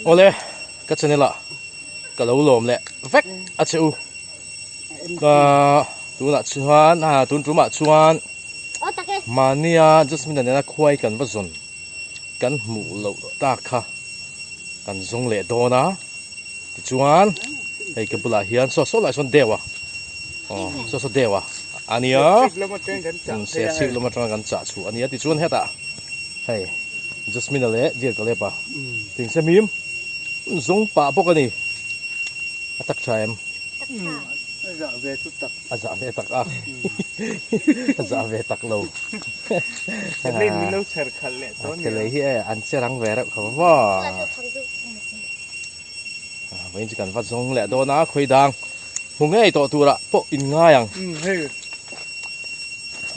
Awle ka channel ah ka lo lawm leh vek a che u ka tunah chuan a tun tumah chuan mahnia Jasmine-a nena khuai kan va zawn kan hmuh loh tak kha kan zawng leh dawn a tichuan hei ka bulah hian saw saw lai sawn deuh a aw saw saw deuh a ania serchhip lam atanga kan chah chhuah ania tichuan hetah hei Jasmine-a leh Dear Caleb-a thingse mim zawng pah bawk a ni a tak tha em? A zah ve chu tak. A zah ve tak a. A zah ve tak lo. Thelei min lo chher khalh leh tawh nia. Thelei hi e an che rang ve reuh kha va. Vawiin chu kan va zawng leh dawn a khawi dang hmu ngei tawh turah pawh in ngai ang. Hei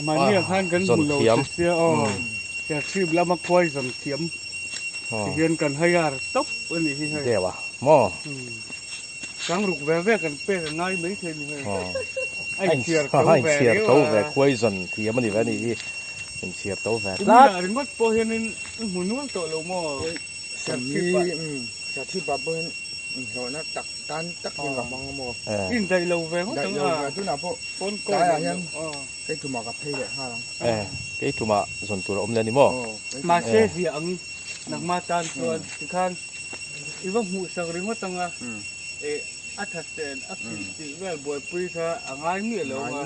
mahni ah khan kan hmu lo che sia aw. Serchhip lama khuai zawn thiam tihian kan hire tawp a nih hi hei. Deuh a maw? Sangruk ve ve kan pek a ngai mai thei ni hei. A inchhiar to ve riau a. To ve khuai zawn thiam a ni ve a nih hi. Inchhiar to ve tlat. Kuminah ringawt pawh hianin i hmu nual tawh lo maw? Serchhip ah. Serchhip ah pawh hian inhlawhna tak tan tak hian ka hmang a maw? Indaih lo ve ngawt ang a. Daih lo ve tunah pawh tlaiah hian kei tumah ka phei leh nghal ang. Kei tumah zawn tur a awm leh a ni maw? Mahse ziah ang nangmah tan chuan tikhan I va hmuh sak ringawt ang a, eh a that ten a philh tih vel buaipui kha a ngai miah lo ang a,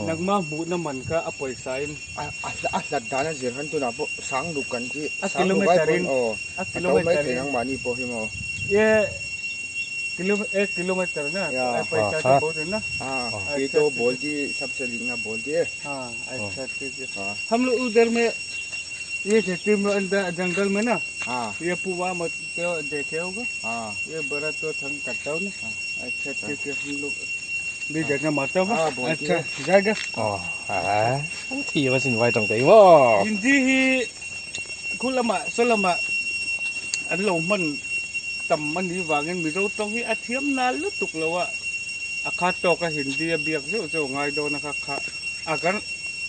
nangmah hmuhna man kha a pawisa in. A hlat dan a zir khan tunah pawh sang ruk kan ti, sang ruk ai pawhin aw a to mai thei nangmahni pawh hi maw. Ye ek kilometer na paisa chu bol na. Ye to bol ti sabse likhna bol ti. Acha thik hai. Hum log udhar mein ye kheti mein andar jungle mein na. ये पुआ मत तो देखे होगा ये बड़ा तो थंग करता हो ना अच्छा ठीक है हम लोग भी देखना मारता होगा अच्छा जाएगा thì mà xin vay trong cái vô Hindi hi khulama solama an lo man tam ani wangin Mizo tawng hi a thiam na lutuk lo a a kha tawk a Hindi a biak zeuh zeuh ngai dawn a kha kha a kan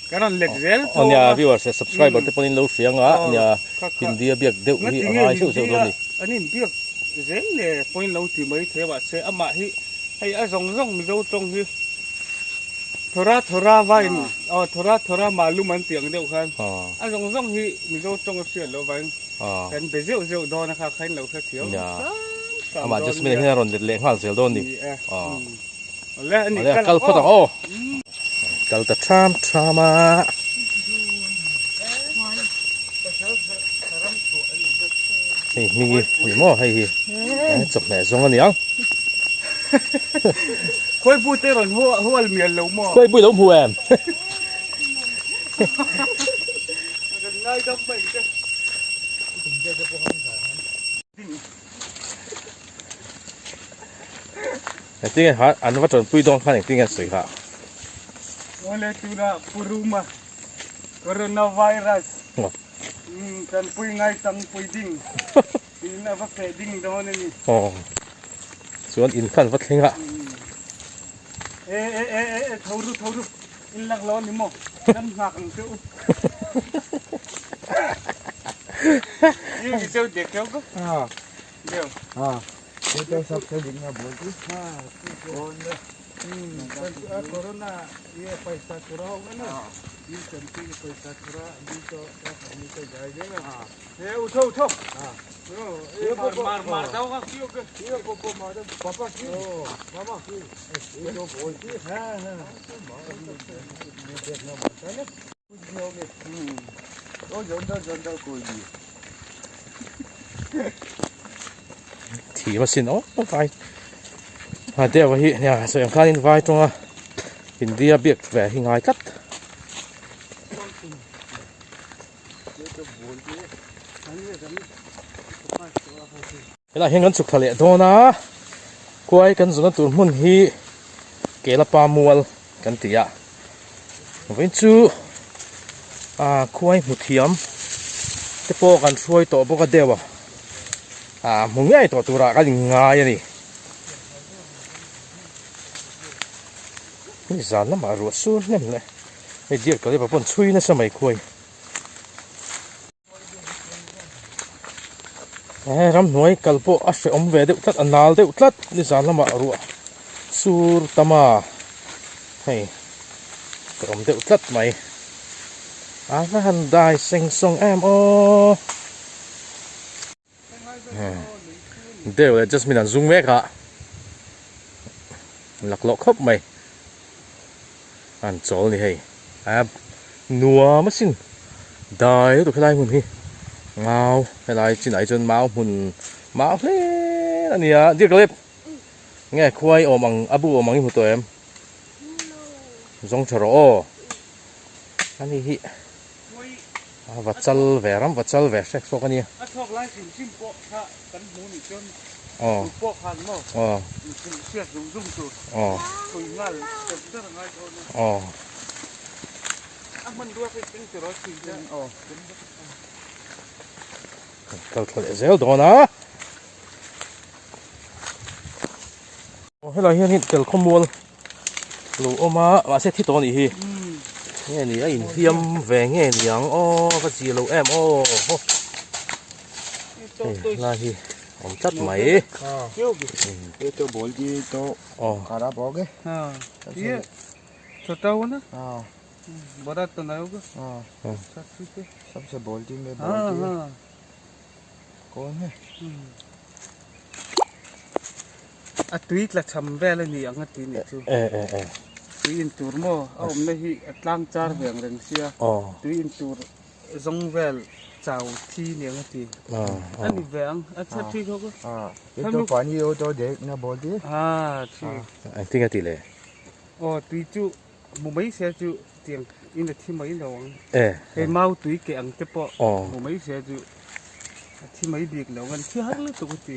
Kan rawn let zel tho a. Nia viewers leh subscriber te pawhin lo hria anga nia Hindi a biak deuh hi a ngai zeuh zeuh dawn a ni. An inbiak zel le pawhin lo ti mai thei a mahse amah hi hei a zawng zawng Mizo tawng hi thawra thawra vain aw thawra thawra malum an tih ang deuh khan a zawng zawng hi Mizo tawng a hriat loh avangin kan be zeuh zeuh dawn a kha kha in lo hrethiam hram hram dawn nia. Amah Jasmine hian a rawn let leh nghal zel dawn a ni. Awle ani kal kal phawt ang aw. Kal ta tham tham a. Hei hming hi ni maw hei hi chawhmeh zawng a ni ang. Khawi bu te rawn hual mial lo maw? Khawi bu i lo hmu em? Kan ngaidam mai te. Engtin nge kha an va tanpui dawn khan engtin nge an sawi kha? Awle tuna Puruma coronavirus tanpui ngai tangpui ding tiin a va feh ding dawn a ni. Aw chuan in kha an va thleng a. E e e e e tho ru tho ru in lak lo a ni maw kan nghak ang che u. Thim asin aw vai a deuh hi nia sawi ang khanin vai tawnga Hindi a biak ve hi ngai tlat. Helaiah hian kan chhuk thla leh dawn a khuai kan zawhna tur hmun hi Kelapa mual kan ti a vawiin chu ah khuai hmu thiam te pawh kan hruai tawh bawk a deuh a ah hmu ngei tawh turah kan inngai a ni hei zan lamah ruah sur hnem leh hei deer kalipa pawh an chhui nasa mai khuai. He ramhnuai kal pawh a hrehawm ve deuh tlat a nal deuh tlat nizan lamah ruah sur tam a hei hrehawm deuh tlat mai a va han dai seng sawng em aw. Deu leh Jasmine an zung mek a laklawh khawp mai an chawl ni hei a nuam asin dai lutuk helai hmun hi mau helai chinah hi chuan mau hmun mau hle a ni a dear Caleb nge khuai awm ang a bu awm ang i hmu tawh em zawng tha rawh aw ani hi. A va chal ve ram va chal ve hrek hrawk a nia. A chhuak lai hrim hrim pawh kha kan hmu nih chuan tu pawh khan maw mihring hriat zung zung tur pui nghal ber ber a ngai dawn a. A hmanrua kha i keng tiraw a chhui hian. Kan kal thla leh zel dawn a. Helai hian tel khawmual lo awm a mahse thi tawh a nih hi nge ni a inhliam ve nge ni ang aw ka chi lo em aw haw hei lai hi awm tlat mai A tui tla cham vel a ni ang a ti nih chu. Tui in tur maw a awmna hi a tlang char ve ang reng sia tui in tur zawng vel chau thi ni ang a ti. A ni ve ang a chhe thi kho ka. Engtin a ti le? Aw tui chu hmu mai se chu tiang in a thi mai lo ang. Hei mau tui keh ang te pawh hmu mai se chu a thi mai bik lo ang an thi har lutuk a ti.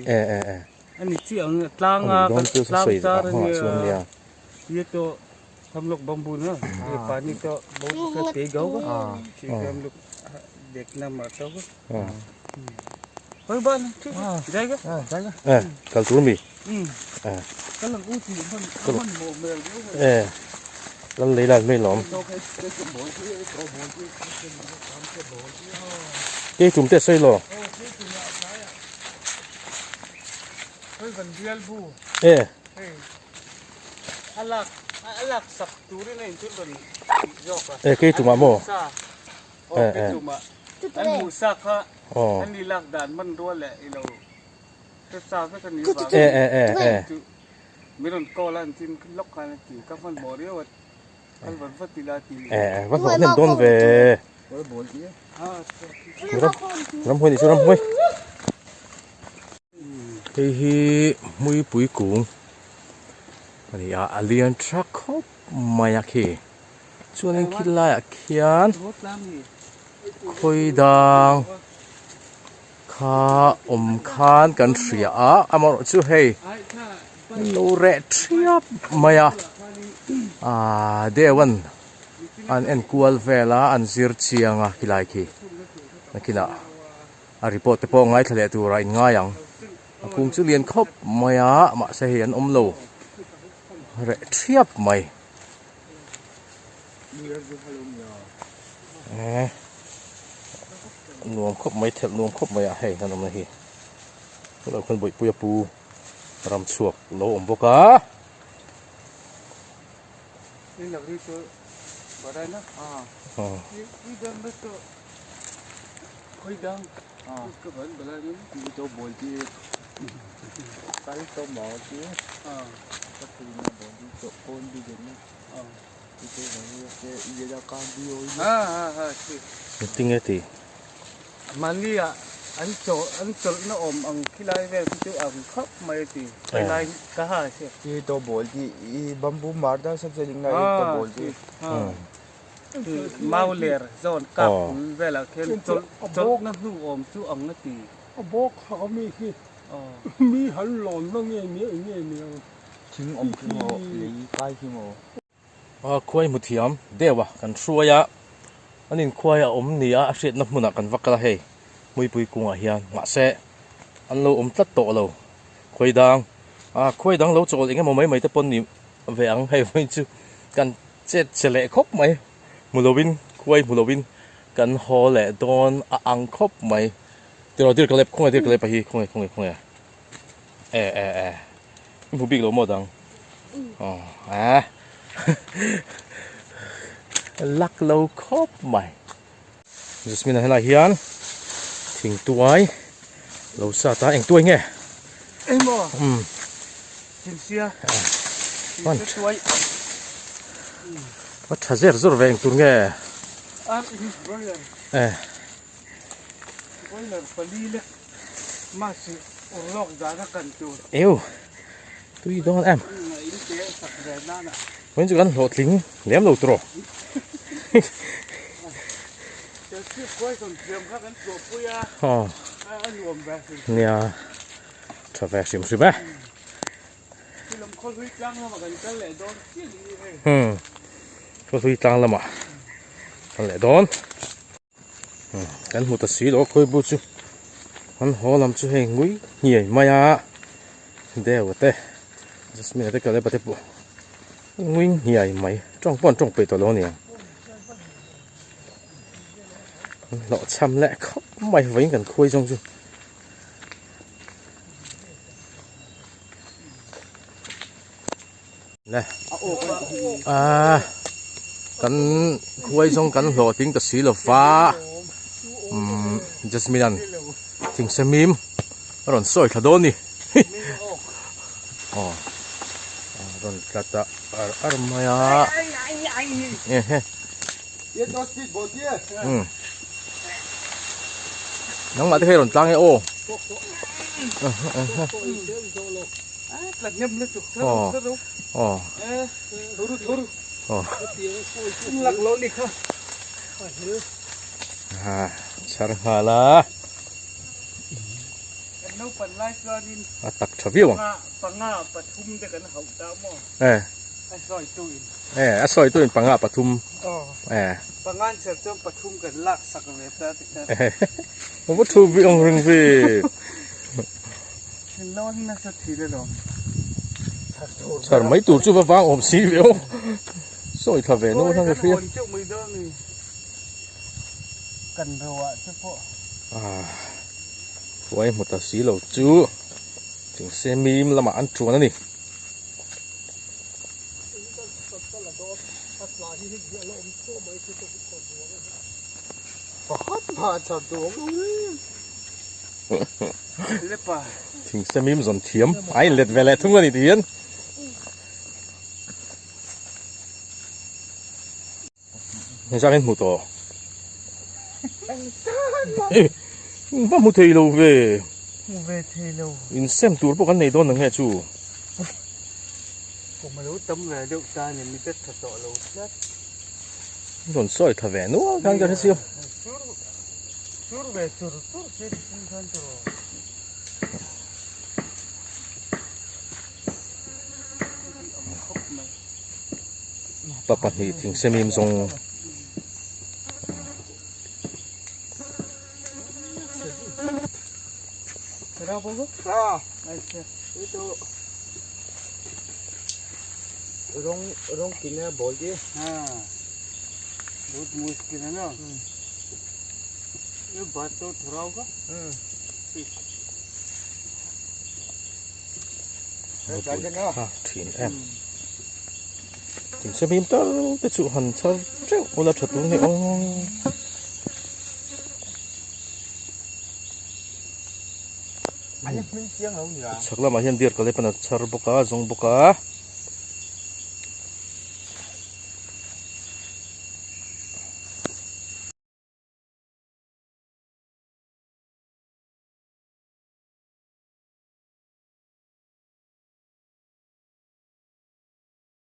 Ani chi ang tlang a kan tlang char a nia ye to hum log bamboo na ye pani to bahut achha teg hoga theek hai hum log dekhna marta hoga koi baat nahi theek hai jayega eh kal tur mi eh kal ang u ti man man mo mel eh lal lei lan mai lawm kei tum te sawi lo E. E kei tumah maw? E e. Aw. E e e e. E e va hlawh hnem dawn ve. Ram ramhmuai nih chu ramhmuai. Hei hi hmuipui kung a ni a a lian tha khawp mai a khi chuanin khi laiah khian khawi dang kha awm khan kan hria a amaherawh chu hei lo reh thiap mai a ahh deuh an an enkual vel a an zir chiang a khilai khi nakinah. A report te pawh ngaithla leh turah in ngai ang. A kung chu lian khawp mai a, mahse hei an awm lo reh thiap mai. Eh, nuam khawp mai, thelh nuam khawp mai a hei an awmna hi. Tunah khuan Bawihpuia pu ram chhuak lo awm bawk a. Engtin nge ti? Mahni ah an chaw an chawlhna awm ang khilai vel khi chu ang khawp mai a ti. Khawilai ka ha a sia. Mau ler zawn kap pul velah khian chawlh chawlhna hnu awm chu ang a ti. A bawk hak a mi khi mi han lawn na nge nia eng nge nia. Thing awm khi maw lei kai khi maw. A khuai hmu thiam deuh a kan hruai a an inkhuai a awm nia a hriatna hmunah kan va kal a hei hmuipui kungah hian mahse an lo awm tlat tawh lo khuai dang a khuai dang lo chawl eng emaw mai mai te pawn ni ve ang hei vawiin chu kan Chet che leh khawp mai, hmu lovin, khuai hmu lovin kan haw leh dawn a ang khawp mai. Tiraw dir kalep khawnge dir kalep a hi khawnge khawnge khawnge e e e i hmu bik lo maw dang aw eh lak lo khawp mai Jasmine a helai hian thing tuai lo sat a eng tuai nge engmaw um thingsia thingsia tuai a tha zer zawr ve eng tur nge ar in broiler eh Boiler pali lek mahse urlawk dan a kan tur. Eu tui dawn em. In te sak ve nana. Vawiin chu kan hlawhtling lem lo tawh. Chelsea khuai sawn thiam kha kan tlawh pui a. Aw. A nuam ve hrim. Nia tha ve hrim hrim e. Silawm khawhlui tlang lamah kan kal leh dawn chiah ni hei. Hmm khawhlui tlang lamah kan leh dawn. Kan hmu ta si lo a khawibu chu an haw lam chu hei ngui hniai mai a deu te jasmine te kalep te pawh ngui hniai mai tawng pawh an tawng peih tawh lo a ni ang an hlawh chham leh khawp mai vawiin kan khuai zawng chu. Le ah kan khuai zawng kan hlawh ting ta si lo va umm jasmine an thing se mim a rawn sawi thla dawn ni aw a rawn tla ta ar ar mai a ehe umm nangmah te kha i rawn tlang e aw. Chhar nghal a a tak tha viau ang e a sawi tu in panga pathum e va thu vi ang ring vi. Chhar mai tur chu va vang awm si ve aw. Sawi thla ve nual ang ka hria. Ah, huai hmu ta si lo chu thingse mim lamah an tuan a ni. Thing semim zawn thiam a inlet ve leh thung a ni tih hian hei in hmu tawh va hmu thei lo ve hmu ve thei lo in sem tur pawh kan nei dawn ang nge chu kum a lo tam ve deuh ta ni mi te tha tawh lo tlat rawn sawi tha ve nual khan ka hre siam. Chur ve chur chur che ti khan chu rawh. Pa pahnih thingsemim zawng Rong rong kine bol di. Ha. बहुत मुश्किल है ना ये बात तो थोड़ा होगा thin em thing se mim tal te chu han char teuh ula tha tur ni aw chhak lamah hian deer ka lep a char bawk a zawng bawk a.